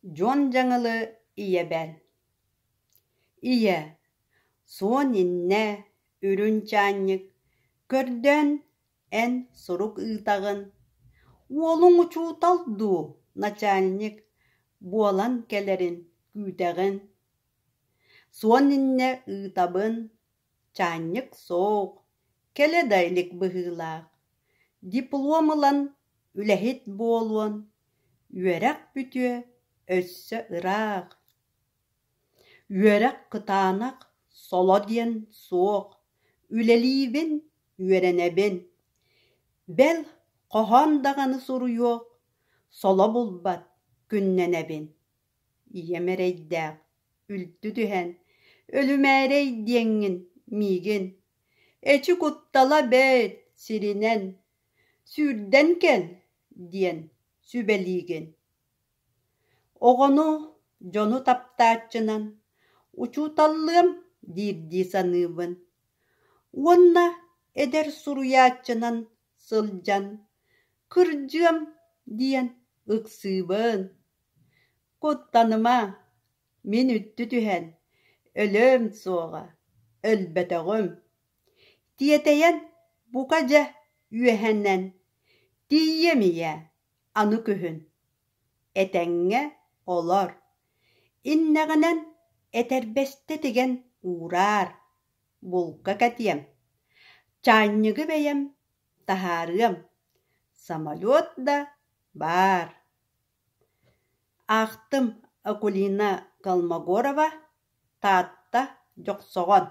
Дьуон Дьаҥылы ийэбэр: «Ийэ, суон иннэ, үрүҥ чаанньык, көрдөөн эн сурук ыытаҕын, уолуҥ учуутал дуу, начальник буолан кэлэрин күүтэҕин. Суон иннэ ыытабын, чаанньык суох, кэлэ да илик быһыылаах, диплом ылан үлэһит буолуон, үөрэх бүтүө өссө ыраах. Үөрэх кытаанах, соло диэн суох, үлэлиибин, үөрэнэбин. Бэл, хоһоон даҕаны суруйуох, соло булбат күннэнэбин. Ийэм эрэйдээх, үлтү түһэн, өлүмээрэй диэҥҥин миигин, эчи куттала бэт сиринэн, сүүрдэн кэл диэн сүбэлиигин. Оҕону, дьону таптааччынан учууталлыам диирдии саныыбын уонна эдэр суруйааччынан сылдьан кырдьыам диэн ыксыыбын. Куттаныма, мин үттү түһэн, өлүөм суоҕа, өлбөтөҕүм. Тиэтэйэн бука дьэ үөһэнэн тиийиэм ийээ, аны күһүн. Этэҥҥэ олор, иннэҕинэн этэрбэстэ тигэн уураар, булка кэтиэм, чаанньыгы бэйэм таһаарыам, самолет да баар. Аахтым Акулина Колмогорова, Таатта, Дьохсоҕон.